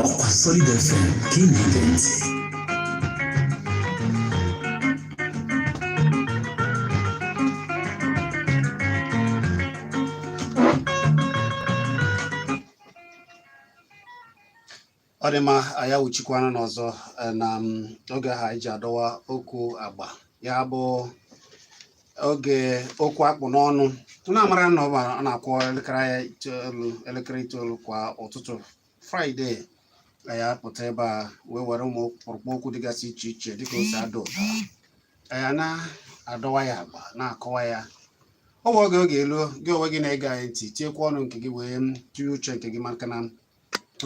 Ọkwa Solid FM ka ị na-ege ntị. Ọ dị mma, anyị awụchikwana n'ọzọ na oge ahụ anyị ji adọwa okwu agba, ya bụ oge okwu akpụ n'ọnụ. Unu amara na ọ na-akwụ 9:30 kwa ụtụtụ Fraịde, anyị apụta ebe a wee were ụmụ ọkpụrụkpụ okwu dịgasị iche iche dịka o si ada ụda, anyị na-adọwa ya agba, na-akọwa ya. Ọ bụ oge oge elu gị onwe gị na-ege anyị ntị tinyekwa ọnụ nke gị wee tinye uche nke gị, maka na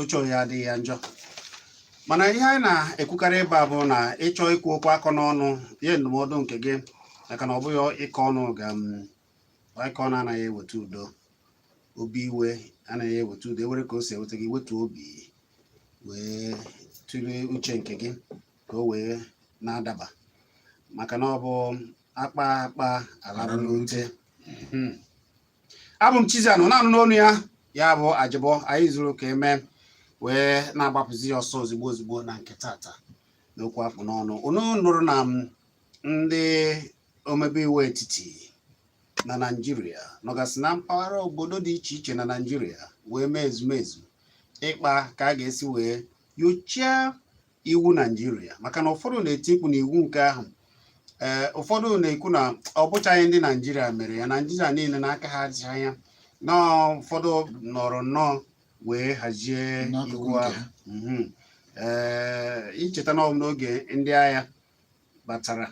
uche onye adịghị ya njọ. Mana ihe anyị na-ekwukarị ebe a bụ na ịchọ ikwu okwu akọ n'ọnụ nye ndụmọdụ nke gị, maka na ọ bụghị ịkọ ọnụ ga ịkọ ọnụ anaghị eweta udo, obi iwe anaghị eweta udo. Ewere ka o si eweta gị, wetu obi wee tụlee uche nke gị ka o wee na-adaba, maka na ọ bụ akpa akpa alaba n'ute. Abụ m Chizianụ na-anụ n'onu ya, ya bụ Ajịbọ. Anyị zuru ka eme wee na-agbapụzi ya ọsọ ozigbo ozigbo na nke tata n'okwu akpụ n'ọnụ. Unu nụrụ na ndị omebe iwu etiti na Naịjirịa nọgasị na mpaghara obodo dị iche iche na Naịjirịa wee mee ezumezu ịkpa ka a ga-esi wee nyochaa iwu Naịjirịa, maka na ụfọdụ na-eti mkpu na iwu nke ahụ, ee, ụfọdụ na-ekwu na ọ bụchaghị ndị Naịjirịa mere ya, Naịjirịa niile n'aka ha adịghị anya na ụfọdụ nọrọ nnọọ wee hazie iwu ahụ. Ee, icheta na ọ bụ n'oge ndị agha batara,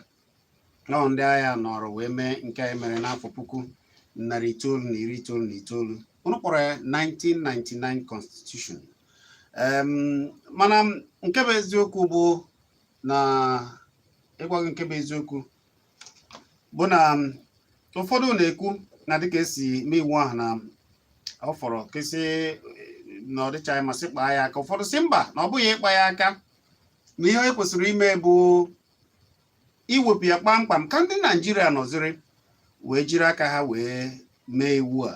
nọọ ndị agha nọrọ wee mee nke anyị mere n'afọ 1999, ụnụ kpọrọ ya 1999 Constitution. Mana nke bụ eziokwu bụ na ịgwa gị nke bụ eziokwu bụ na ụfọdụ na-ekwu na dịka esi mee iwu ahụ na ọ fọrọ kesị na ọ dịchaghị ma sị kpaa ya aka. Ụfọdụ sị mba, na ọ bụghị ịkpa ya aka, na ihe e kwesịrị ime bụ iwepụ ya kpamkpam ka ndị Naijiria nọziri wee jiri aka ha wee mee iwu a.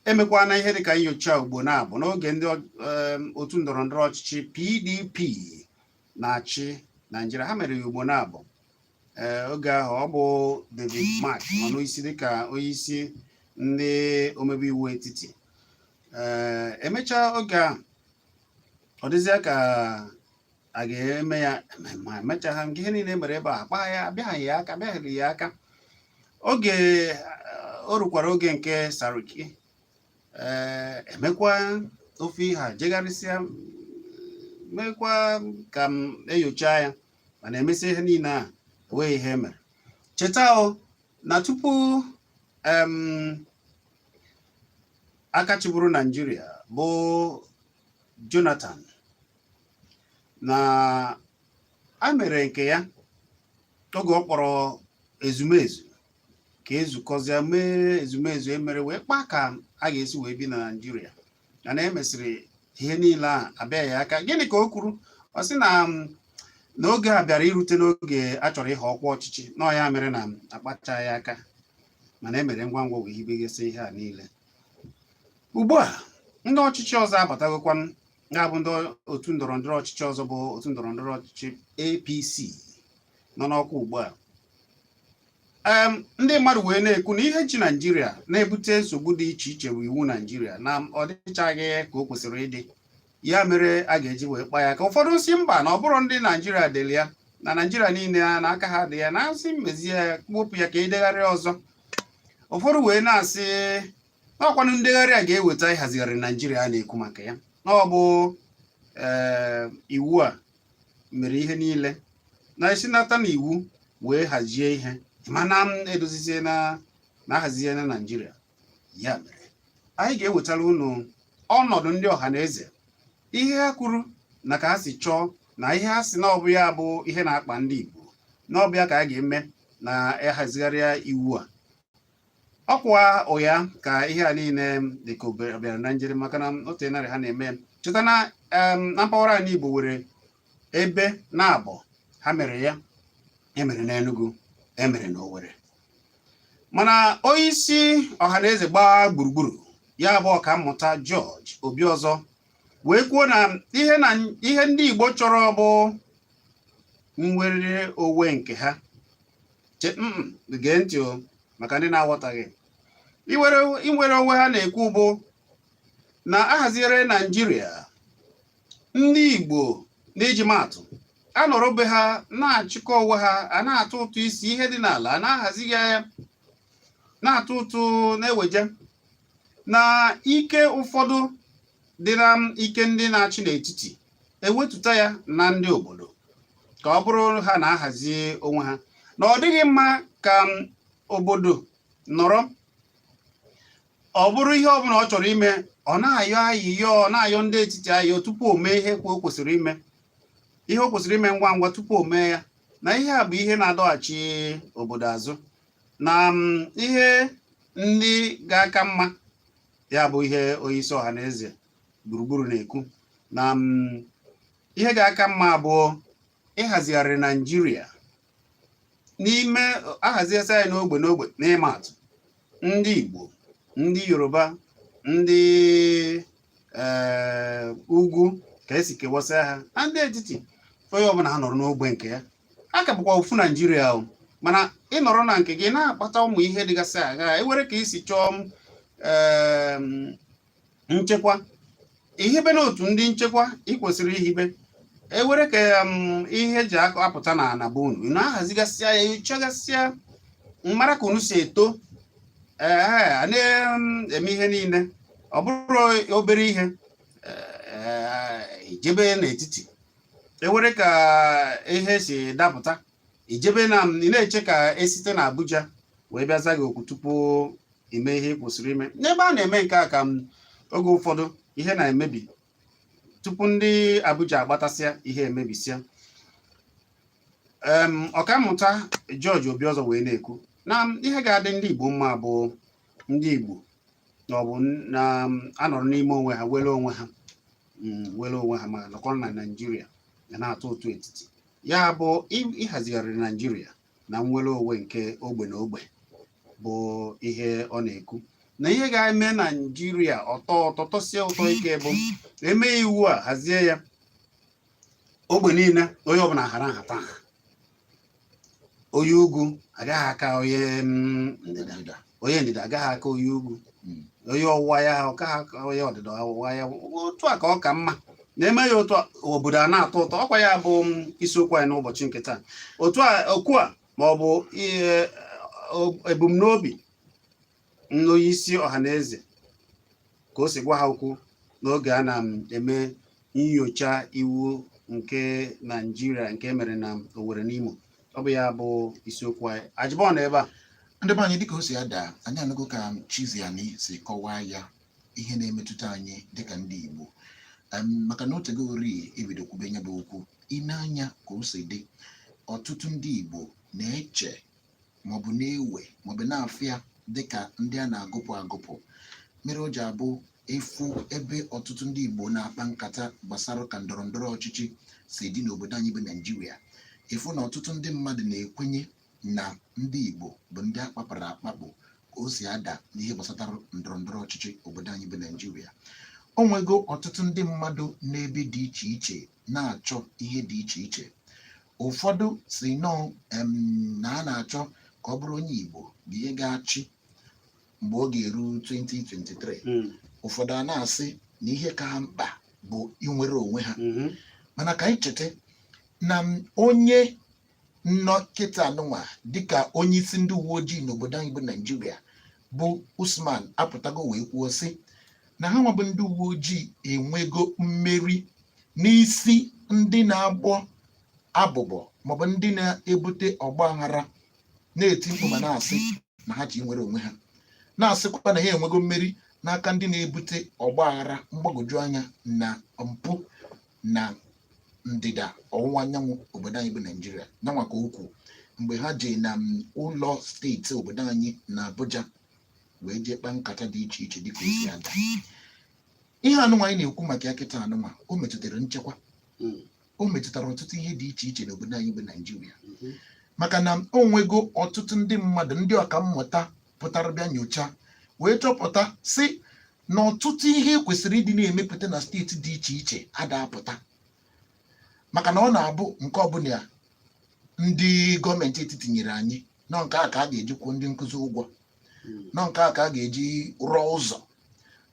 Emekwana ihe dịka nyocha ugbo na-abụ n'oge ndị otu ndọrọ ndọrọ ọchịchị PDP na-achị Naijiria, ha mere ya ugbo na-abụ. Ee, oge ahụ ọ bụ David Mark nọ n'isi dịka onye isi ndị omebe iwu etiti. Ee, emechaa oge ahụ ọ dịzịa ka a ga-eme ya, ma emecha ha nke ihe niile mere ebe a akpa ya abịaghị ya aka, abịaghịrị ya aka. Oge o rukwara oge nke Saraki, ee, emekwa ofe ihe a jegharịsịa mekwa ka m enyocha ya, mana emesịa ihe niile a enweghị ihe mere. Cheta o na tupu aka chịburu Naijiria bụ Jonathan na a mere nke ya oge ọ kpọrọ ezumezu ka ezukọzịa mee ezumezu emere wee kpaa ka a ga-esi wee bi na Naịjirịa, mana e mesịrị ihe niile a abịaghị aka. Gịnị ka o kwuru? Ọ sị na n'oge a bịara irute n'oge a chọrọ ịhọ ọkwa ọchịchị, na ọ ya mere na akpachaghị aka, mana e mere ngwa ngwa wee hibegasị ihe a niile. Ugbu a ndị ọchịchị ọzọ abatagokwa, ga-abụ ndị otu ndọrọ ndọrọ ọchịchị ọzọ bụ otu ndọrọ ndọrọ ọchịchị APC nọ n'ọkwa ugbu a. Ndị mmadụ wee na-ekwu na ihe ji Naijiria na-ebute nsogbu dị iche iche bụ iwu Naijiria, na ọ dịchaghị ka o kwesịrị ịdị, ya mere a ga-eji wee kpaa ya ka. Ụfọdụ sị mba, na ọ bụrụ ndị Naijiria dịrị ya, na Naijiria niile na aka ha dị ya, na asị mezie ya, wepụ ya ka edegharị ọzọ. Ụfọdụ wee na-asị n'ọkwanụ ndegharị a ga-eweta ịhazigharị Naijiria a na-ekwu maka ya, na ọ bụ ee iwu a mere ihe niile na-esi nata na iwu wee hazie ihe, mana m edozizie na na ahazie na Naijiria. Ya mere anyị ga-ewetara unu ọnọdụ ndị ọha na eze, ihe ha kwuru na ka ha si chọọ, na ihe ha si na ọ bụ ya bụ ihe na-akpa ndị Igbo, na ọ bụ ya ka a ga-eme na ịhazigharịa iwu a. Ọkwa ụya ka ihe a niile dị ka ọ bịara na njedebe, maka na otu narị ha na-eme. Cheta na na mpaghara ala Igbo nwere ebe na-abụ ha mere ya, emere n'Enugu, emere n'Owerri, mana onye isi ọha na eze gbaa gburugburu, ya bụ Ọkammụta George Obiozor, Wee kwuo na ihe ndị Igbo chọrọ bụ nnwere onwe nke ha. Gee ntị o, maka ndị na-aghọtaghị. Inwere onwe ha na-ekwu bụ na ahaziere Naijiria, ndị Igbo n'iji maatụ anọrọ be ha na-achịkọ onwe ha, a na-atụ ụtụ isi ihe dị n'ala, a na-ahazi ya, na-atụ ụtụ, na-eweje na ike ụfọdụ dị na ike ndị na-achị n'etiti, ewetuta ya na ndị obodo ka ọ bụrụ ha na-ahazi onwe ha, na ọ dịghị mma ka obodo nọrọ, ọ bụrụ ihe ọbụla ọ chọrọ ime, ọ na-ayọ ayịyọ, ọ na-ayọ ndị etiti ayọ tupu o mee ihe o kwesịrị ime, ihe o kwesịrị ime ngwa ngwa tupu o mee ya, na ihe a bụ ihe na-adọghachi obodo azụ, na ihe ndị ga-aka mma. Ya bụ ihe onyeisi ọha na eze gburugburu na-ekwu, na ihe ga-aka mma bụ ịhazigharị Naijiria n'ime ahaziasị anyị n'ogbe n'ogbe. N'ịma atụ, ndị Igbo, ndị Yoruba, ndị ugwu, ka esi kewasịa ha na ndị etiti, onye ọbụla ha nọrọ n'ogbe nke ya, a ka bụkwa ofu Naijiria o. Mana ị nọrọ na nke gị na-akpata ụmụ ihe dịgasị agha, ewere ka isi chọọ nchekwa, ihibe n'otu ndị nchekwa ị kwesịrị ihibe, ewere ka ihe eji apụta na ana bụ unu na-ahazigasịa ya, nyochagasịa mara ka unu si eto, ee, a na-eme ihe niile. Ọ bụrụ obere ihe, ijebe n'etiti, ewere ka ihe si dapụta, ijebe na ị na-eche ka esite na Abuja wee bịa za gị okwu tupu ime ihe ị kwesịrị ime. N'ebe a na-eme nke a ka m oge ụfọdụ ihe na-emebi tupu ndị Abuja agbatasịa, ihe emebisia. Ọkammụta George Obiozor wee na-ekwu na ihe ga-adị ndị Igbo mma bụ ndị Igbo na ọ bụ na anọrọ n'ime onwe ha, were onwe ha, were onwe ha, ma nọkọ na Naijiria ga na-atụ ụtụ etiti. Ya bụ ịhazigharị Naijiria na nnwere onwe nke ogbe na ogbe bụ ihe ọ na-ekwu, na ihe ga-eme Naijiria ọtọ ụtọ, tọsie ụtọ ike, bụ eme iwu a, hazie ya ogbe niile, onye ọbụla ghara nhata nha, onye ugwu agaghị aka onye ndịda, onye ndịda agaghị aka onye ugwu, onye ọwụwa ya ọ gaghị aka onye ọdịda ọwụwa ya. Otu a ka ọ ka mma na-eme ya, otu a obodo a na-atọ ụtọ. Ọkwa ya bụ isiokwu anyị n'ụbọchị nke taa. Otu a okwu a ma ọ bụ ihe ebumnobi onye isi ọha na eze ka o si gwa ha okwu n'oge a na-eme nyocha iwu nke Naijiria nke emere na Owerri n'Imo. Ọ bụ ya bụ isiokwu anyị. Ajibọ nọ ebe a. Ndị be anyị, dịka o si ada, anyị anụgo ka Chiziani si kọwaa ya, ihe na-emetụta anyị dịka ndị Igbo, maka na otego ori ebido kwube ya bụ okwu. Ine anya ka o si dị, ọtụtụ ndị Igbo na-eche maọbụ na-ewe maọbụ na-afịa dịka ndị a na-agụpụ agụpụ, mere o ji abụ ịfụ ebe ọtụtụ ndị Igbo na-akpa nkata gbasara ka ndọrọ ndọrọ ọchịchị si dị n'obodo anyị bụ Naijiria, ịfụ na ọtụtụ ndị mmadụ na-ekwenye na ndị Igbo bụ ndị akpapụrụ akpapụ ka o si ada n'ihe gbasatara ndọrọ ndọrọ ọchịchị obodo anyị bụ Naijiria. O nwego ọtụtụ ndị mmadụ n'ebe dị iche iche na-achọ ihe dị iche iche. Ụfọdụ si nọọ na a na-achọ ka ọ bụrụ onye Igbo bụ ihe ga-achị mgbe ọ ga-eru 2023. Ụfọdụ a na-asị na ihe ka ha mkpa bụ inwere onwe ha. Mana ka anyị cheta na onye nọ kịta nụnwa dịka onye isi ndị uwe ojii n'obodo anyị bụ Naijiria, bụ Usman, apụtago wee kwuo sị na ha nwa bụ ndị uwe ojii enwego mmeri n'isi ndị na-agbọ abụbọ maọbụ ndị na-ebute ọgba aghara, na-eti mkpu ma na-asị na ha ji nwere onwe ha, na-asịkwa na ha enwego mmeri n'aka ndị na-ebute ọgba aghara, mgbagwoju anya na mpụ na ndịda ọwụwa anyanwụ obodo anyị bụ Naijiria. Nanwa ka okwu mgbe ha jee na ụlọ steeti obodo anyị na Abuja wee jee kpaa nkata dị iche iche dịka o si ada. Ihe anụnwa anyị na-ekwu maka ya kịta anụnwa, o metụtara nchekwa, o metụtara ọtụtụ ihe dị iche iche n'obodo anyị bụ Naijiria, maka na o nwego ọtụtụ ndị mmadụ, ndị ọkammụta pụtara bịa nyocha wee chọpụta si Na ọtụtụ ihe kwesịrị ịdị na-emepụta na steeti dị iche iche ada-apụta, maka na ọ na-abụ nke ọbụla ndị gọọmenti etiti nyere anyị nọ, nke a ka a ga-eji kwụọ ndị nkụzi ụgwọ, nọ nke a ka a ga-eji rụọ ụzọ,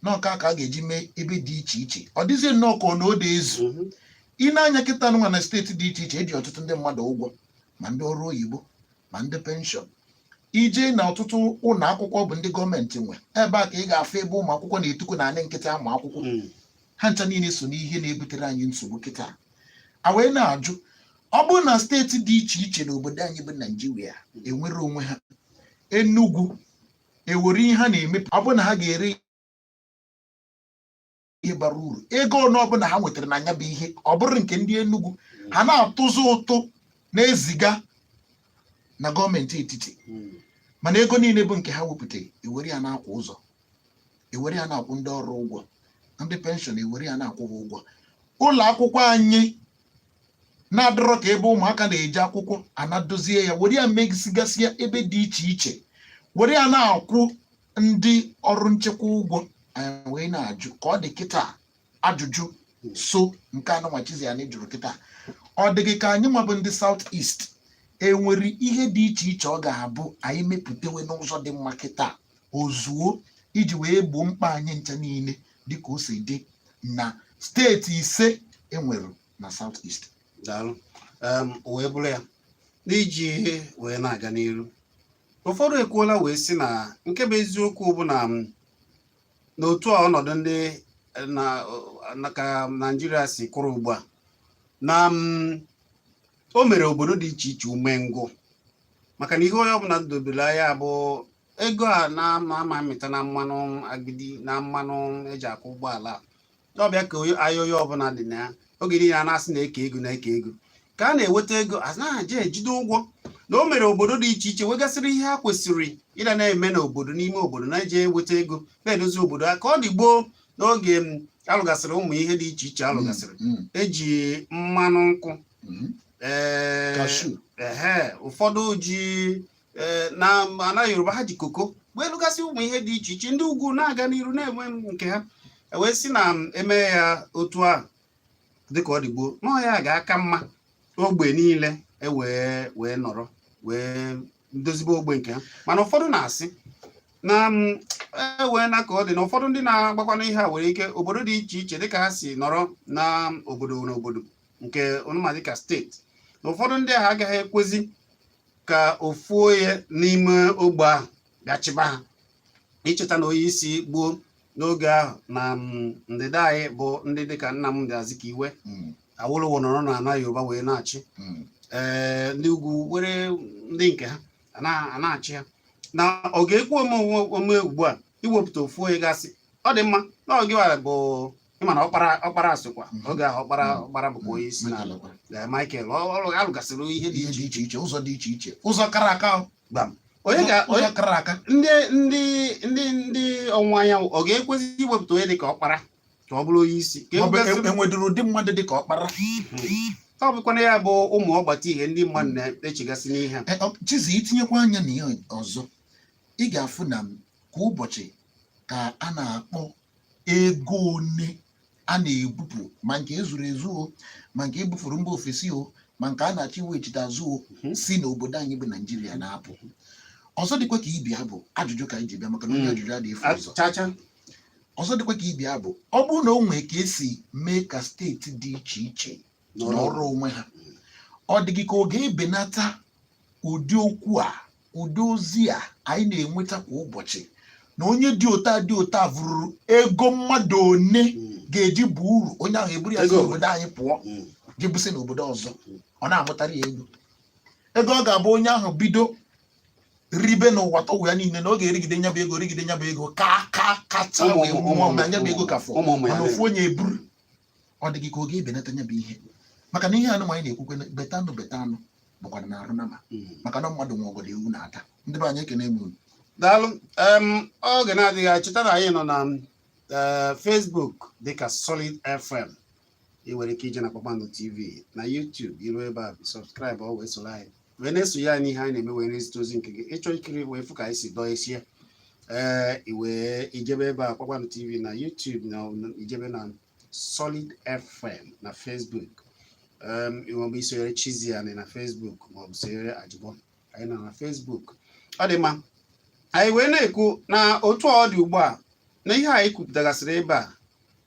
nọ nke a ka a ga-eji mee ebe dị iche iche. Ọ dịzie nnọọ ka ọ na ode ezu. I nee anya kịta nwa, na steeti dị iche iche, eji ọtụtụ ndị mmadụ ụgwọ, ma ndị ọrụ oyibo, ma ndị pension. Ije na ọtụtụ ụlọ akwụkwọ bụ ndị gọọmenti nwe, ebe a ka ị ga-afụ ebe ụmụ akwụkwọ na-etukwu na anị nkịtị amụ akwụkwọ. Ha ncha niile so n'ihe na-ebutere anyị nsogbu kịta. A wee na-ajụ, ọ bụrụ na steeti dị iche iche n'obodo anyị bụ Naijiria enwere onwe ha, Enugu ewere ihe ha na-emepụ, ọ bụrụ na ha ga-ere ihe bara uru, ego ole ọbụla ha nwetara na ya bụ ihe, ọ bụrụ nke ndị Enugu, ha na-atụzi ụtụ na-eziga na gọọmenti etiti, mana ego niile bụ nke ha wepụta, ewere ya na-akwụ ụzọ, ewere ya na-akwụ ndị ọrụ ụgwọ, ndị pension, ewere ya na-akwụ ha ụgwọ, ụlọ akwụkwọ anyị na-adịrọ ka ebe ụmụaka na-eje akwụkwọ, anadozie ya, were ya megisigasịa ebe dị iche iche, were ya na-akwụ ndị ọrụ nchekwa ụgwọ. Anyị wee na-ajụ, ka ọ dị kịta, ajụjụ so nke anụnwa Chiziani jụrụ kịta, ọ dị gị ka anyị nwa bụ ndị South East enwere ihe dị iche iche ọ ga-abụ anyị mepụtawe n'ụzọ dị mma kịta, ozuo iji wee gboo mkpa anyị ncha niile, dịka o si dị na steeti ise enwere na South East? Daalụ. Wee bụrụ ya, n'iji wee na-aga n'iru, ụfọdụ ekwuola wee sị na nke bụ eziokwu bụ na n'otu a ọnọdụ ndị na ka Naijiria si kwụrụ ugbu a, na o mere obodo dị iche iche umengwụ, maka na ihe onye ọbụla dobere anya bụ ego a na-ama ama amịta na mmanụ agbidi na mmanụ eji akwụ ụgbọala. Ọbịa ka ahịa onye ọbụla dị na ya oge niile, a na-asị na-eke ego, na-eke ego, ka a na-eweta ego, a na-aje ejide ụgwọ, na o mere obodo dị iche iche wegasịrị ihe ha kwesịrị ịda na-eme n'obodo, n'ime obodo, na-eje eweta ego na-edozi obodo ha, ka ọ dị gboo n'oge m alụgasịrị ụmụ ihe dị iche iche alụgasịrị, eji mmanụ nkwụ, ee, Cashew. Ehe, ụfọdụ ji, ee, na ana Yoruba ha ji koko wee lụgasị ụmụ ihe dị iche iche. Ndị ugwu na-aga n'iru na-enwe nke ha, wee sị na eme ya otu a dịka ọ dị gboo, nọọ ya ga-aka mma, ogbe niile ewee wee nọrọ wee dozibe ogbe nke ha. Mana ụfọdụ na-asị na ewee na ka ọ dị na ụfọdụ ndị na-agbakwana ihe a nwere ike obodo dị iche iche, dịka ha si nọrọ na obodo na obodo nke ọnụma dịka steeti, na ụfọdụ ndị ahụ agaghị ekwezi ka ofu onye n'ime ogbe ahụ bịa chịba ha. Icheta na onye isi gboo n'oge ahụ na ndịda anyị bụ ndị dịka Nnamdi Azikiwe, Awolowo nọrọ n'ala Yoruba wee na-achị, ee, ndị ugwu were ndị nke ha a na-achị ha, na ọ ga-ekwe omume ugbu a iwepụta ofu onye gasị ọ dị mma na ọ gịwa bụ ịma na ọkpara ọkpara asịkwa oge ahụ ọkpara ọkpara bụkwa onye isi na Michael Okpara. Ee, Michael alụgasịrị ihe dị ihe iche dị iche iche, ụzọ dị iche iche, ụzọ kara aka o. Gbam, onye ga ụzọ onye kara aka. Ndị ọnwụwa anyanwụ, ọ ga-ekwezi iwepụta onye dị ka ọkpara ka ọ bụrụ onye isi ka Maọbụ enwedoro ụdị mmadụ dị ka ọkpara? Ọ bụkwana ya bụ ụmụ ọgbata ihe ndị mmadụ na-echegasị n'ihe a. E, Chizi, itinyekwa anya na ihe ọzọ, ị ga-afụ na kwa ụbọchị ka a na-akpọ ego one a na-ebupụ, ma nke ezuru ezu o, ma nke ebufuru mba ofesi o, ma nke a na-achọ iweghachite azụ o, si n'obodo anyị bụ Naijiria na-apụ. Ọzọ dịkwa ka ibia bụ ajụjụ ka anyị ji bịa, maka na onye ajụjụ adịghị efu ụzọ. Chacha. Ọzọ dịkwa ka ibia bụ, ọ bụrụ na o nwee ka esi mee ka steeti dị iche iche nọrọ onwe ha, ọ dị gị ka ọ ga-ebenata ụdị okwu a, ụdị ozi a anyị na-enweta kwa ụbọchị, na onye dị ụta dị ụta vụrụrụ ego mmadụ one ga-eji bụ uru onye ahụ eburu ya si Ego. n'obodo anyị pụọ jebusi n'obodo ọzọ, ọ na-amụtara ya ego, ego ọ ga-abụ onye ahụ bido ribe n'ụwa tọwụ ya niile, na ọ ga-erigide nya bụ ego, rigide nya bụ ego ka ka kacha Ụmụ wee ụmụ nwụọ ụmụ ma nya bụ ego ka fọ, ụmụ ụmụ ya mana ofu na-eme. onye eburu, ọ dị gị ka ọ ga-ebenata nya bụ ihe? Maka na ihe anụ anyị na-ekwukwe, betanụ betanụ, bụkwa na arụ nama, maka na mmadụ nwe ọgọdọ ewu na-ata. Ndị be anyị, ekene m unu. Daalụ. Oge na-adịghị anya, cheta na anyị nọ na Facebook dịka Solid FM. Ị nwere ike ije na Kpakpando TV na YouTube, iru ebe a, subscribe, ọ wee soro anyị wee na-esonye anyị n'ihe anyị na-eme, wee na-ezite ozi nke gị ịchọ ikiri wee fụ ka anyị si dọọ esie. Ee, iwee ijebe ebe a, Kpakpando TV na YouTube, na ijebe na Solid FM na Facebook, maọbụ isonyere Chiziani na Facebook, maọbụ sonyere Ajibọ anyị nọ na Facebook. Ọ dị mma. Anyị wee na-ekwu na otu ọ dị ugbu a, na ihe anyị kwupụtagasịrị ebe a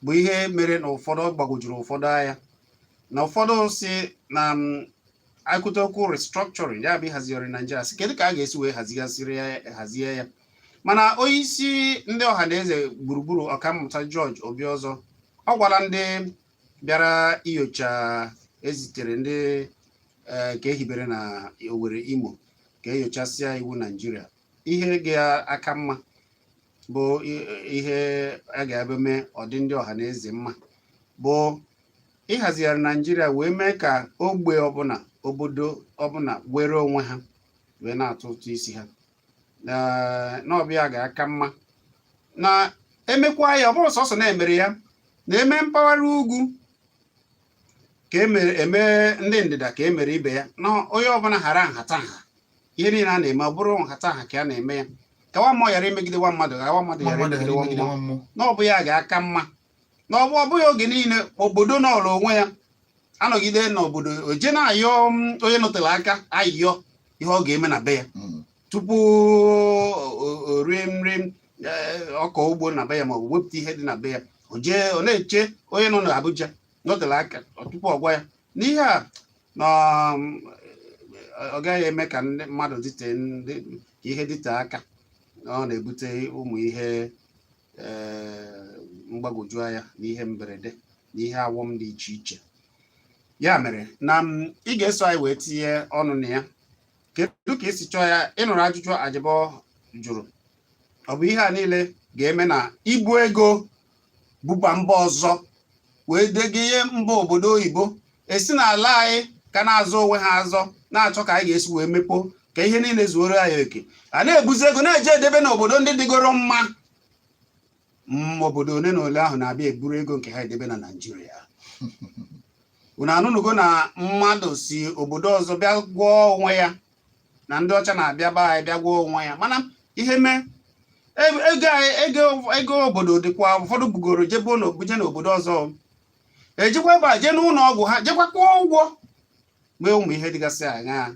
bụ ihe mere na ụfọdụ gbagwojuru ụfọdụ anya, na ụfọdụ si na akwụta okwu restructuring, ya bụ ịhazigharị Naijiria, sị kedu ka a ga-esi wee hazigasịrị ya, hazie ya. Mana onye isi ndị ọha na eze gburugburu, Ọkammụta George Obiozor, ọ gwara ndị bịara inyocha ezitere ndị ka ehibere na Owerri, Imo, ka enyochasịa iwu Naijiria, ihe ga-aka mma bụ ihe a ga-ebe mee ọdị ndị ọha na eze mma bụ ịhazigharị Naijiria wee mee ka ogbe ọbụla, obodo ọbụla were onwe ha wee na-atụ ụtụ isi ha, na n'ọbịa ga-aka mma na emekwa ya. Ọ bụrụ sọsọ na-emere ya na-eme mpaghara ugwu ka emere, eme ndị ndịda ka emere ibe ya, na onye ọbụla ghara nhatanha. Ihe niile a na-eme, ọ bụrụ nhatanha ka a na-eme ya, ka nwa mmụọ ghara imegide nwa mmadụ, ka nwa mmadụ ghara mmadụ ghara imegide nwa imegide mmụọ. Nwa mmụọ. Na ọ bụ ya ga-aka mma, na ọ bụghị oge niile obodo nọọrọ onwe ya, anọgide n'obodo oje na-ayọ onye nọtere aka ayịyọ ihe ọ ga-eme na be ya tupu o rie nri, ọkọ ugbo na be ya, maọbụ wepụta ihe dị na be ya, o jee ọ na-eche onye nọ n'Abuja nọtere aka tupu ọ gwa ya n'ihe a na ọ gaghị eme ka ndị mmadụ dite ndị ka ihe dite aka. Ọ na-ebute ụmụ ihe mgbagwoju anya na ihe mberede na ihe awọm dị iche iche. Ya mere na ị ga-eso anyị wee tinye ọnụ na ya. Kedu ka esi chọọ ya? Ịnụrụ ajụjụ Ajịbọ jụrụ, ọ bụ ihe a niile ga-eme na ibu ego buba mba ọzọ wee dega ihe mba obodo oyibo esi n'ala anyị ka na-azọ onwe ha azọ, na-achọ ka anyị ga-esi wee mepo ka ihe niile zuoro anyị oke, a na-ebuzi ego na-eje edebe n'obodo ndị dịgoro mma. Obodo ole na ole ahụ na-abịa eburu ego nke ha edebe na Naịjirịa. Unu anụnụgo na mmadụ si obodo ọzọ bịa gwọọ onwe ya, na ndị ọcha na-abịa be anyị bịa gwọọ onwe ya, mana ihe mee ego anyị, ego obodo dịkwa, ụfọdụ bugoro jebe buje n'obodo ọzọ, ejikwa ebe a jee n'ụlọ ọgwụ ha, jekwa kwụọ ụgwọ, mee ụmụ ihe dịgasị aṅaa.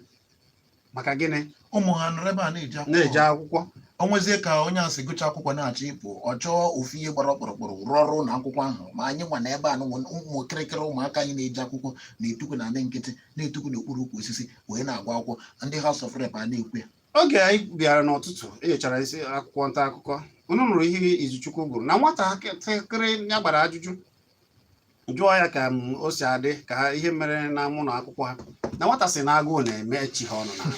Maka gịnị? Ụmụ ha nọrọ ebe a na-eje akwụkwọ. Na-eje akwụkwọ. O nwezie ka onye a si gụcha akwụkwọ na-achọ ịpụ, ọ chọọ ofu ihe gbara ọkpụrụkpụrụ rụọ ọrụ ụlọ akwụkwọ ahụ. Ma anyị nwa na ebe a nụnwa, ụmụ kịrịkịrị ụmụaka anyị na-eji akwụkwọ na-etukwu na anị nkịtị, na-etukwu n'okpuru ukwu osisi wee na-agụ akwụkwọ. Ndị House of Rep a na-ekwu ya. Oge anyị bịara n'ụtụtụ, enyochara isi akwụkwọ nta akụkọ, unu nụrụ ihe Izuchukwu gụrụ na nwatakịrị ya gbara ajụjụ, jụọ ya ka m o si adị ka ha ihe mere na mụ na akwụkwọ ha, na nwata sị na agụụ na-eme echi ha ọnụ n'ala,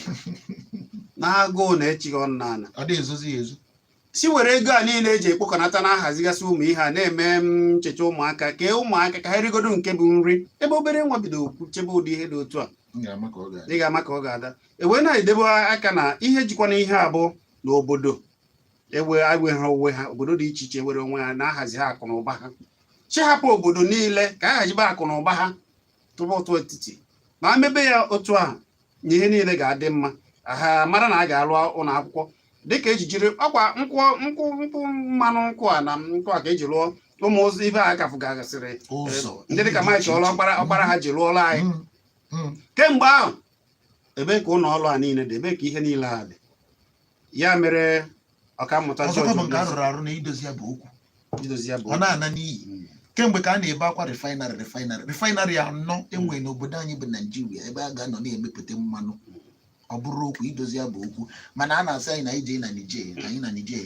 na agụụ na-echi ha ọnụ n'ala. Ọ dị ezozi ya ezo. Si were ego a niile eji ekpokọnata na-ahazigasị ụmụ ihe a na-eme nchecha ụmụaka, kee ụmụaka ka ha rigodo nke bụ nri, ebe obere nwa bido chebe ụdị ihe dị otu a. M ga-ama ka ọ ga-adị. Ị ga-ama ka ọ ga-ada. Ewee na-edebe aka na ihe jikwa na ihe abụọ n'obodo ewe ha onwe ha, obodo dị iche iche were onwe ha na-ahazi ha akụ na ụba ha, chi hapụ obodo niile ka a hazibe akụ na ụba ha tụba ụtụ etiti, ma mebe ya otu ahụ na ihe niile ga-adị mma. Ha mara na a ga-alụ ụlọ akwụkwọ dịka eji jiri ọkwa nkwụ nkwụ nkwụ mmanụ nkwụ a na nkwụ a ka eji lụọ ụmụ ụzọ ibe a gafugasịrị ụzọ ndị dịka Mike ọlụ ọkpara ọkpara ha ji lụọla anyị. Kemgbe ahụ, ebee ka ụlọ ọrụ a niile dị? Ebee ka ihe niile a dị? Ya mere Ọkammụta Ọzọkwa George bụ nke a Obiozor rụrụ arụ na idozi ya bụ okwu. Idozi ya bụ Ọ na-ana n'iyi. Kemgbe ka a na-ebe akwa refinery, refinery, refinery anọ enwere n'obodo anyị bụ Naijiria, ebe a ga-anọ na-emepụta mmanụ. Ọ bụrụ okwu idozi ya bụ okwu, mana a na-asị anyị na ije na Niger, anyị na Niger.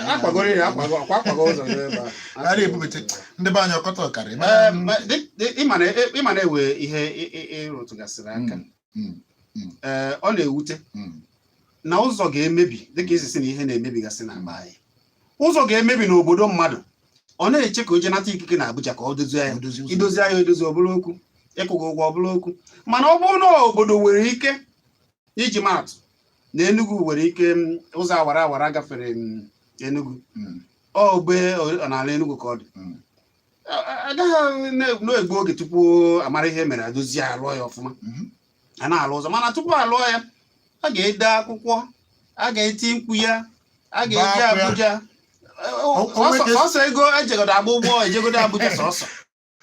Akwagoro ya, akwago akwa, akwago ụzọ n'ebe a. A na-ebubata ndị be anyị ọkọta ọkarị. Ee, ma ịma na-ewe ihe ịrụtụgasịrị aka. Ee, ọ na-ewute na ụzọ ga-emebi, dịka isi si na ihe na-emebigasị na be anyị. Ụzọ ga-emebi n'obodo mmadụ, ọ na-eche ka o jee nata ikike na Abuja ka ọ dozie ya. Idozi ya edozi, ọ bụrụ okwu ịkwụghị ụgwọ, ọ bụrụ okwu. Mana ọ bụrụ na obodo nwere ike, iji maatụ, na Enugu nwere ike ụzọ awara awara gafere Enugu, ọ be n'ala Enugu ka ọ dị, agaghị na-egbu oge tupu amara ihe mere adozie, alụọ ya ọfụma. A na-alụ ụzọ, mana tupu alụọ ya, a ga-ede akwụkwọ, a ga-eti mkpu ya, A ga-eji Baa akwa ya. Abuja. O nweke- Sọsọ ego ejegodo agba ụgbọ ejegodo Abuja sọsọ.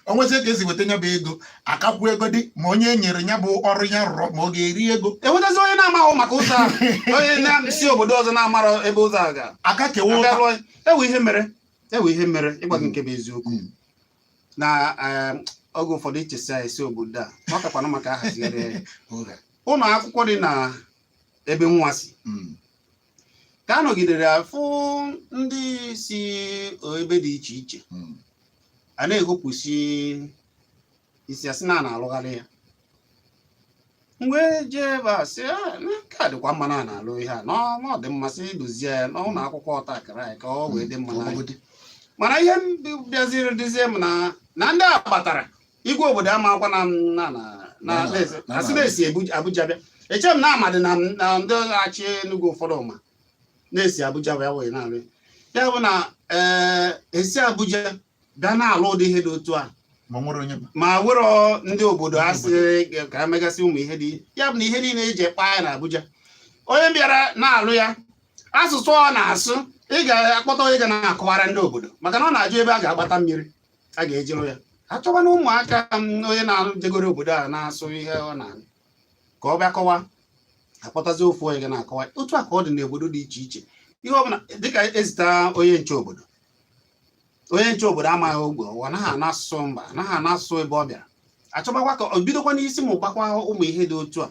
O nwezie ka esi weta ya bụ ego, akakwu ego dị ma onye e nyere ya bụ ọrụ ya rụrụ, ma ọ ga-eri ego. Enwetazi onye na-amaghị maka ụzọ ahụ, onye na-si obodo ọzọ na-amarọ ebe ụzọ ahụ ga aka kewa abịa ụta. lụọ ya. Ewe ihe mere ịgwa gị nke bụ eziokwu na oge ụfọdụ ichesi esi obodo a ọ kakwanụ maka ahazigharị ya. Ụgha. Ụlọ akwụkwọ dị na ebe nwa si ka a nọgidere afụ ndị si ebe dị iche iche a na-ehopụsi isi, asị na a na-alụgharị ya. Mgbe jee ebe a sị, "Ah, na nke a dịkwa mma na a na-alụ ihe a, na ọ dị mma, sị dozie ya n'ụlọ akwụkwọ ọta akara anyị ka ọ wee dị mma Ka ọ n'anya." gbagode. Mana ihe m bịaziri dịzie m na ndị a batara igwe obodo ama akwa na na na na asị na-esi Abuja bịa. Eche m na amadị na ndị na-achị Enugu ụfọdụ ma na-esi Abuja bịa wee na-alụ ya. Ya bụ na ee esi Abuja bịa na-alụ ụdị ihe dị otu a, ma nwere onye ma. Ma wero ndị obodo asị ka ha megasị ụmụ ihe dị ya bụ na ihe niile eji ekpa ya na Abuja, onye bịara na-alụ ya, asụsụ ọ na-asụ, ị ga-akpọta onye ga na-akọwara ndị obodo, maka na ọ na-ajụ ebe a ga-agbata mmiri a ga-ejirụ ya. Achọba na ụmụaka m, onye na-jegoro obodo a na-asụ ihe ọ na-anụ ka ọ bịa kọwa, akpọtazi ofu onye ga na-akọwa. Otu a ka ọ dị n'obodo dị iche iche. Ihe ọbụla dịka ezita onye nche obodo, onye nche obodo amaghị ogbe, ọ naghị ana asụsụ mba, anaghị ana asụsụ ebe ọ bịara. Achọbakwa ka ọ bidokwa n'isi ma ụgbakwa ụmụ ihe dị otu a.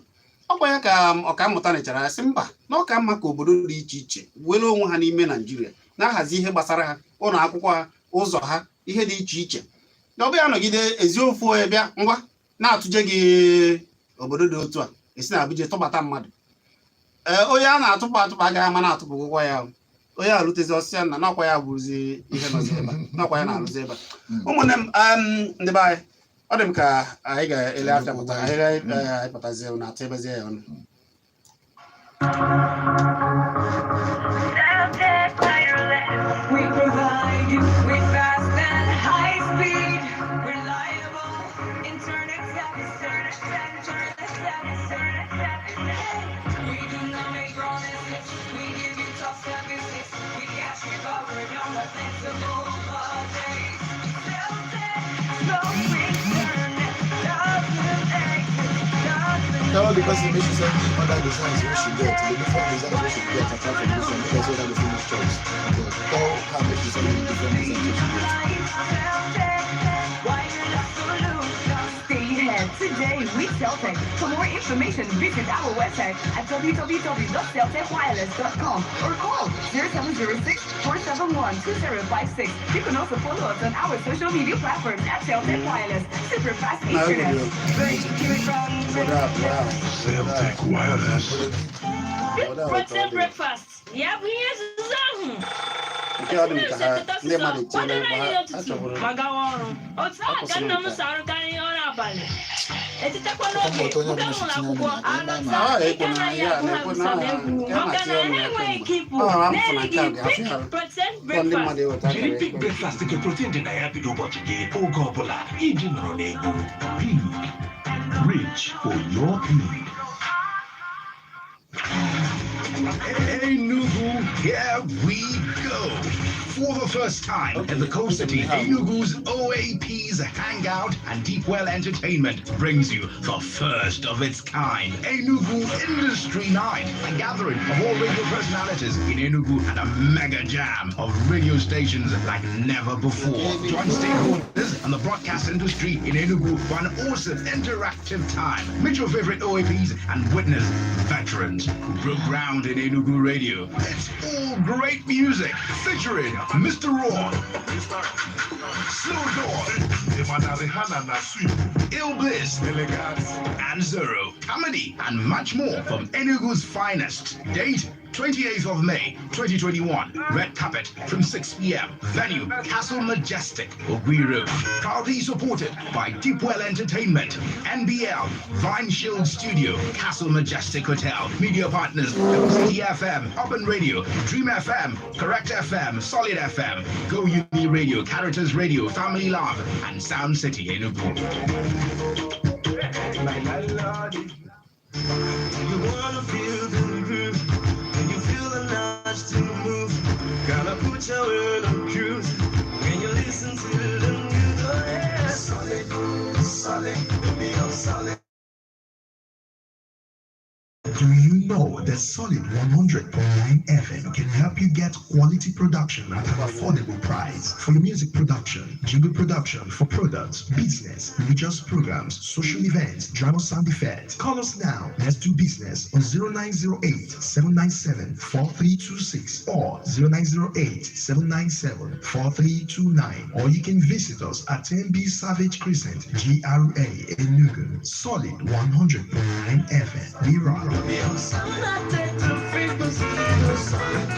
Ọkwa ya ka ọkammụta nechara ya sị mba, na ọ ka mma ka obodo dị iche iche were onwe ha n'ime Naijiria na-ahazi ihe gbasara ha, ụlọ akwụkwọ ha, ụzọ ha, ihe dị iche iche, na ọ bụ ya nọgide ezi ofu onye bịa ngwa na-atụje gị obodo dị otu a esi na Abuja tụbata mmadụ. Ee, onye a na-atụpụ atụpụ agaghị ama na-atụpụ ụgwọ ya. Onye alụtezi ọsịa na nakwa ya bụrụzi ihe nọzi ebe a, nakwa ya na-alụzi ebe a. Ụmụnne m, ndị be anyị, ọ dị m ka anyị ga-ele afịa pụta anyị anyị pụtazie na atụ ebezie ya ọnụ. Celtech Wireless. We provide you with fast and high speed, reliable internet service, internet service, internet service. We do not make promises. We give you top services. We got you covered on the flexible budget. Celtech, slow internet doesn't exist, doesn't Tell the person make she send me other designs wey she get, the different designs wey she get apart from this one, make I see whether go finish choice. Okay. Tell her make she send me the different designs wey she get. Stay ahead today with Celtech. For more information, visit our website at www.celtechwireless.com or call 0706 471 2056. You can also follow us on our social media platforms at Celtech Wireless. Super fast Na internet. obodo obodo a pụọ ahụ. Celtech Wireless. Obodo a Protein ụtọ dị. breakfast ya bụ ihe nzuzo ahụ. Nke ọ dị m ka ha ndị mmadụ etinyela Kwadoro ebe anyị ha n'ụtụtụ chọburu. ma gawa ọrụ. Otu ahụ ka Akwụsịrị nna m nke a. si arụkarị ọrụ abalị, etetekwa n'oge Ọkwa onye buga ọbụla m si ụlọ tinye akwụkwọ ọnụ na ebe a alọta. ma- Ah, Ike ekwe na anaghị ya, agwụ ha na-ekwe na ụsọ egwu nke a maka na-atị na ọnụ ha ya enweghị kemgbe. ike ịpụ Ọ hụrụ afụfụ na nke a na-erighị ga-afịa Peak arụ. Protein Ọ ndị breakfast. mmadụ eweta Jiri akara Peak ekwe. Breakfast nke protein dị na ya bido ụbọchị gị oge ọbụla iji nọrọ n'egwu. Peak. Reach for your peak. Enugu, here we go. For the first time in the Coast City, Enugu's OAP's Hangout and Deepwell Entertainment brings you the first of its kind Enugu Industry Night, a gathering of all radio personalities in Enugu and a mega jam of radio stations like never before. Join stakeholders and the broadcast industry in Enugu for an awesome interactive time. Meet your favorite OAPs and witness veterans who broke ground in Enugu radio. It's all great music featuring Mr. Raw, Slow Dog, Ill Bliss, and Zero, comedy, and much more from Enugu's finest. Date 28th of May, 2021. Red carpet from 6 p.m. Venue Castle Majestic, Ogui Road. Proudly supported by Deepwell Entertainment, NBL, Vine Shield Studio, Castle Majestic Hotel, Media Partners, City FM, Urban Radio, Dream FM, Correct FM, Solid FM, Go Uni Radio, Caritas Radio, Family Love, and Sound City Enugu. You wanna feel the groove, and you feel the nudge to move. Gonna put your world on cruise when you listen to the music. Oh, yeah. Solid, solid, be on solid. Do you know that Solid 100.9 FM can help you get quality production at an affordable price for your music production, jingle production for products, business, religious programs, social events, drama sound effects? Call us now. Let's do business on 0908 797 4326 or 0908 797 4329. Or you can visit us at 10B Savage Crescent, GRA, Enugu. Solid 100.9 FM. We rock. Be on solid. Take the frequency. Solid,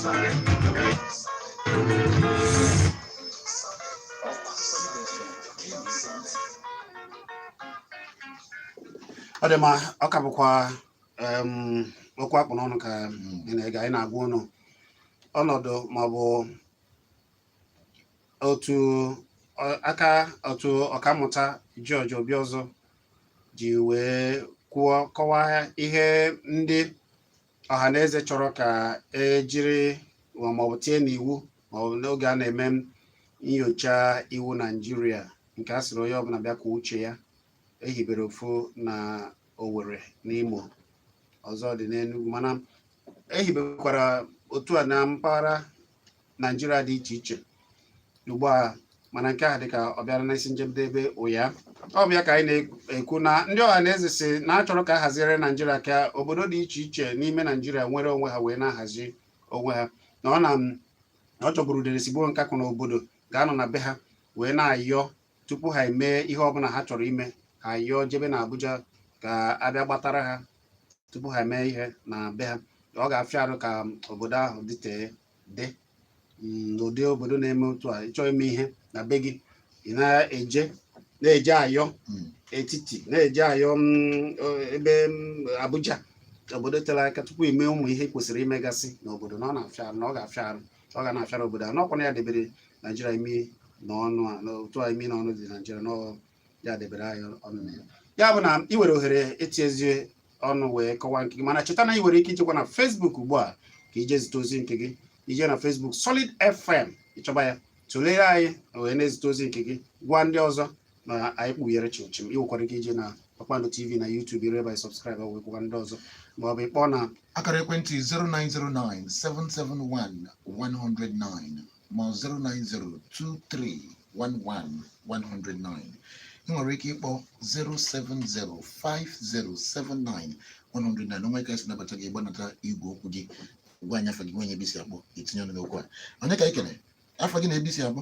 solid, Ọ dị mma, ọ ka bụkwa okwu akpụ n'ọnụ ka ị na-ege. Anyị na-agwa ụnụ ọnọdụ maọbụ otu aka otu ọkammụta George Obiozor ji wee kwuo, kọwaa ihe ndị ọha na eze chọrọ ka ejiri maọbụ tinye n'iwu maọbụ n'oge a na-eme nyocha iwu Naijiria, nke a sịrị onye ọbụla bịa kwuo uche ya. Ehibere ofu na Owerri n'Imo, ọzọ dị n'Enugu, mana ehibekwara otu a na mpaghara Naijiria dị iche iche ugbu a. Mana nke a dịka ọ bịara n'isi njedebe ụya. Ọ bụ ya ka anyị na-ekwu na ndị ọha na eze si na achọrọ ka a haziere Naijiria ka obodo dị iche iche n'ime Naijiria nwere onwe ha wee na-ahazi onwe ha, na ọ na na ọ chọburu udere sigbuo nkakwụ na obodo ga-anọ na be ha wee na-ayọ tupu ha emee ihe ọbụla ha chọrọ ime. Ha yọọ jebe na Abuja ka abịa gbatara ha tupu ha emee ihe na be ha. Ọ ga-afịa arụ ka obodo ahụ dịtee dị n'ụdị obodo na-eme otu a. Ịchọọ ime ihe na be gị, ị na-eje ayọ etiti, na-eje ayọ ebe Abuja, obodo tere aka, tupu ime ụmụ ihe kwesịrị imegasị n'obodo, na ọ na-afịa arụ, na ọ ga-afịa arụ, ọ ga na-afịara obodo ahụ. N'ọkwa na ya debere Naijiria imi n'ọnụ a, n'otu a imi n'ọnụ dị Naijiria, na ya debere anyị ọnụ na ya. Ya bụ na ị nwere ohere itiezi ọnụ wee kọwaa nke gị, mana cheta na ị nwere ike ijekwa na Facebook ugbu a ka ije zite ozi nke gị. Ije na Facebook Solid FM, ịchọba ya, tụlere anyị wee na-ezite ozi nke gị, gwa ndị ọzọ na anyị kpughere chimchim. Ị nwekwara ike ije na Kpakpando TV na YouTube ire ebe subscribe wee gwakwa ndị ọzọ, ma ọ bụ ịkpọ na akara ekwentị 0909 771 109 ma 090 2311 109. Ị nwere ike ịkpọ 070 5079 109. Onwe ka esi nabata gị, gbanata igwe okwu gị, gwa anyị afa gị, gwa anyị ebe isi akpọ, itinye ọnụ n'okwu a. Onye ka anyị kene? Afa gị na ebe isi akpọ?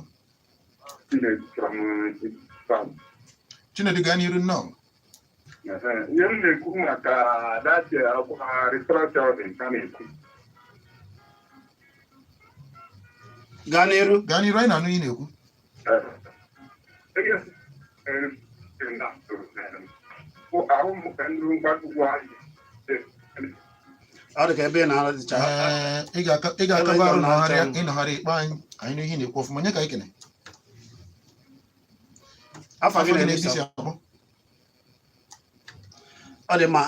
Chinedu, gaa n'iru, nnọọ. Ihe m na-ekwu maka that akwụkwọ restructuring ka na-ekwu. Gaa n'iru. Gaa n'iru, anyị na-anụ ihe ị na-ekwu. Ahụ m ka ndị mgbagwo anyị. Ọ dị ka ebe ị na-arụcha. Ee, ị ga-akaba arụ nọgharịa, ịnọgharị ikpe anyị, anyị nụ ihe ị na-ekwu ọfụma. Onye ka anyị kene? Afa gị Afa gị na na ebe ebe isi isi akpọ? Ọ dị mma,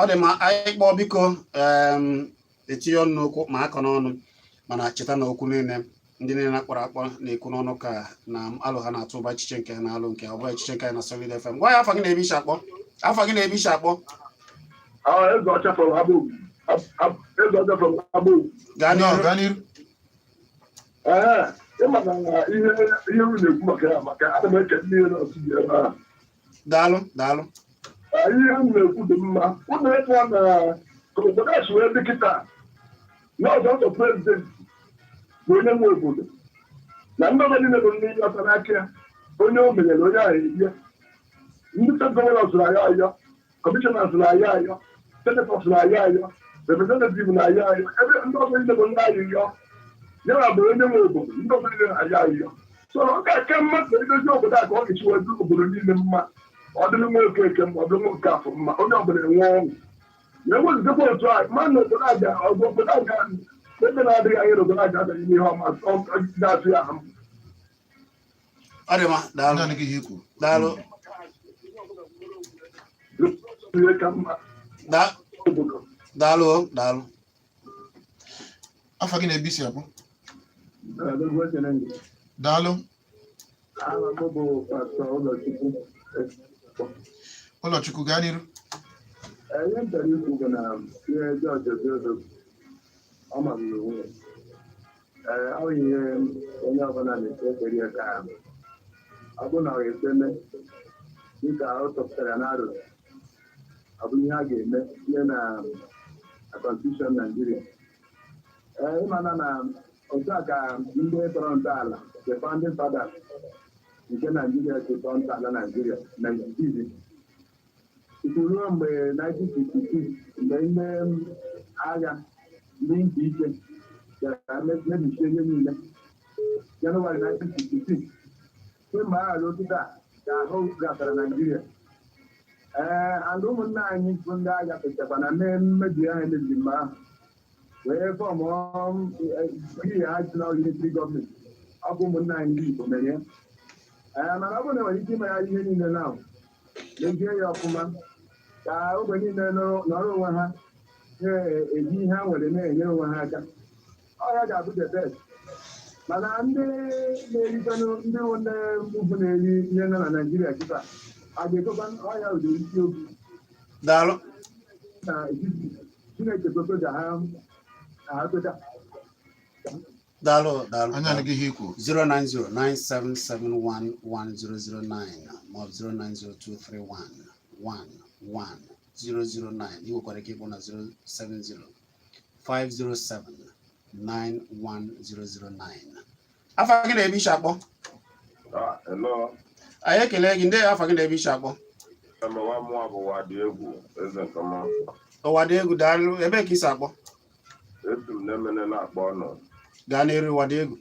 ọ dị mma. Anyị kpọọ, biko, etinye ọnụ n'okwu ma akọ n'ọnụ, mana cheta na okwu niile ndị niile na-akpọrọ akpọ na-ekwu n'ọnụ ka na alụ ha na-atụ ụba echiche nke ha na-alụ nke ọ bụ echiche nke anyị na Solid FM. Gwa ya afa gị na ebe isi akpọ. Afa gị na ebe isi akpọ. Eze Ọcha from Abu. Eze Ọcha from Abu. Gaa Nnọọ, n'iru. Gaa n'iru. Ee, ịma na ihe m na-ekwu maka ya, maka ana m eke ndị nọ studio ebe ahụ. Daalụ, daalụ. Ihe m na-ekwu dị mma. Unu ịfụ na ka obodo a si wee dị kịta, na ọzọ ọzọ president bụ onye nwe obodo, na ndị ọzọ niile bụ ndị ọta n'aka ya. Onye o menyere onye ahụ erie. Ndị state governor sụrụ ayọ ayọ, commissioners na-ayọ ayọ, senators na-ayọ ayọ, representative na-ayọ ayọ, ebe ndị ọzọ niile bụ ndị ayịyọ. Ya na bụ onye nwe obodo, ndị ọzọ niile na-ayọ ayọ. So ọ ga-aka mma ka edozi obodo a ka ọ ga-esi wee dị obodo niile mma. Ọ dịrị nwoke eke mma, ọ dịrị nwoke afọ mma, onye ọbụla enwe ọṅụ. Na ewezụgakwa otu a ma na obodo a ga ọgụ obodo a ga ebe na-adịghị anya na obodo a ga-abanye n'ihe ọma ọ ga-atụ ya ahụ. Ọ dị mma, daalụ. Naanị gị ihe ikwu. Daalụ. Ihe ka mma obodo. Daalụ o, daalụ. Afa gị na ebe i si akpọ? Daalụ. Aha m bụ Pastọ Ụlọchukwu. Ụlọchukwu, gaa n'iru. Ihe m chọrọ ikwu bụ na ihe George Obiozor ọ ma m n'onwe ya. Ee, ọ bụ ihe onye ọbụla na-ekpe ekpere ya ka ọ bụ na ọ ga-ekpeme dịka ọ tụpụtara na aro, ọ bụ ihe a ga-eme ihe na constitution Nigeria. Ee, ịmana na otu a ka ndị tọrọ ntọala, the founding fathers nke Naijiria, si tọọ ntọala Naijiria na izizi tupu ruo mgbe 1966, mgbe ndị agha ndị nke ike bịara mebichie ihe niile, Jenụwarị 1966. Kemgbe agha ruo kịta ka ahụ gafere Naijiria. Ee, and ụmụnne anyị bụ ndị agha pụtakwa na mee mmebi ahụ emebiri mgbe ahụ wee form ihe ha ji na unitary gọọmenti. Ọ bụ ụmụnne anyị ndị Igbo mere ya. Ee, mana ọ bụrụ na enwere ike ime ya ihe niile na mezie ya ọfụma ka ogbe niile nọrọ onwe ha, na-eji ihe ha nwere na-enyere onwe ha aka, ọ ya ga-abụ the best. Mana ndị na-erikwanụ, ndị bụ ndị ugwu na-eri ihe nọ na Naijiria kịta, a ga-ekwekwa ọya ụdị isi okwu? Daalụ. Na etiti Chineke kwekwe ka ha kweta. Daalụ, daalụ. Anyị anụghị ihe ikwu. 09097711009 maọbụ 09023111009. Ị nwekwara ike ịkpọ na 07050791009. Afa gị na ebe i si akpọ? Ah, hello. Anyị ekele gị. Ndị afa gị na ebe i si akpọ? Emewa mụọ bụ Ụwadịegwu Eze Nkọma. Ụwadịegwu, daalụ. Ebe ka i si akpọ? Esi m na-emene na-akpọ ọnụ. Gaa n'elu, Ụwadịegwu.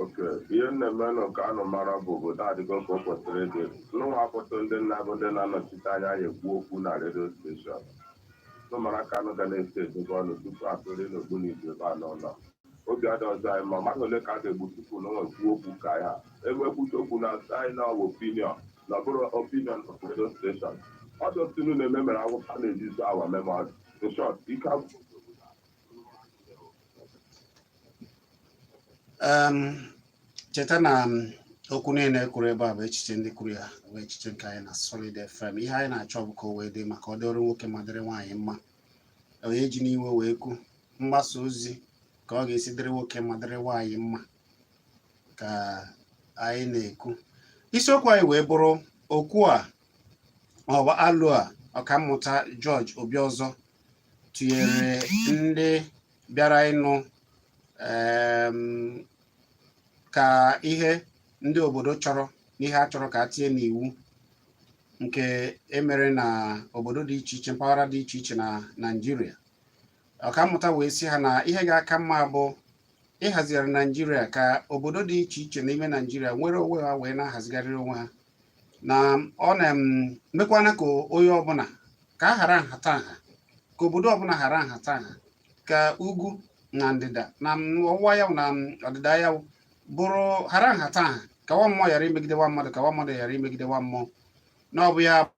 Okay, ihe m na-emenụ ka anụ mara bụ obodo adịgo ka o kwesịrị ịdị. Nụnwa apụtụ ndị nna bụ ndị na-anọchite anya ya ekwu okwu na redio station. Nụ mara ka anụ ga na-esi edobe ọnụ tupu atụrụ n'ogbunigwe ebe a n'ụlọ. Obi adị ọzọ anyị ma mmadụ ole ka a ga-egbu tupu na onwe kwuo okwu ka ya ewekwute okwu na anyị na ọwụ opinion na ọ bụrụ opinion of radio station. Ọ dị otu na-eme mere awụsa na-eji awa memory. In short, ike agwụ. Cheta na okwu niile kwuru ebe a bụ echiche ndị kwuru ya, bụ echiche nke anyị na Solid FM. Ihe anyị na-achọ bụ ka o wee dị maka ọ dịrị nwoke ma dịrị nwaanyị mma. Onye ji n'iwe wee kwu mgbasa ozi ka ọ ga-esi dịrị nwoke ma dịrị nwaanyị mma ka anyị na-ekwu. Isiokwu anyị wee bụrụ okwu a maọbụ alo a Ọkammụta George Obiozor tụnyere ndị bịara ịnụ ka ihe ndị obodo chọrọ na ihe a chọrọ ka a tinye n'iwu nke emere na obodo dị iche iche, mpaghara dị iche iche na Naịjirịa. Ọkammụta wee sị ha na ihe ga-aka mma bụ ịhazigharị Naịjirịa ka obodo dị iche iche n'ime Naịjirịa nwere onwe ha wee na-ahazigharịrị onwe ha, na ọ na-emekwana ka onye ọbụla ka a ghara nhatanha, ka obodo ọbụla ghara nhatanha, ka ugwu na ndịda na ọwụwa anyanwụ na ọdịda anyanwụ bụrụ ghara nhatanha, ka nwa mmụọ ghara imegide nwa mmadụ, ka nwa mmadụ ghara imegide nwa mmụọ, na ọ bụ ya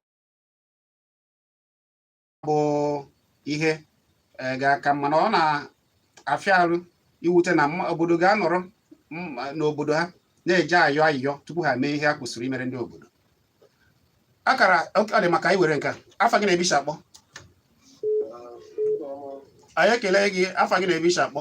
bụ ihe ga-aka mma. Na ọ na-afịa arụ iwute na obodo ga-anọrọ n'obodo ha na-eje ayọ ayịyọ tupu ha mee ihe ha kwesịrị imere ndị obodo. Akara ọ dị maka anyị were nke a. Afa gị na ebe i si akpọ? Anyị ekele gị. Afa gị na ebe i si akpọ?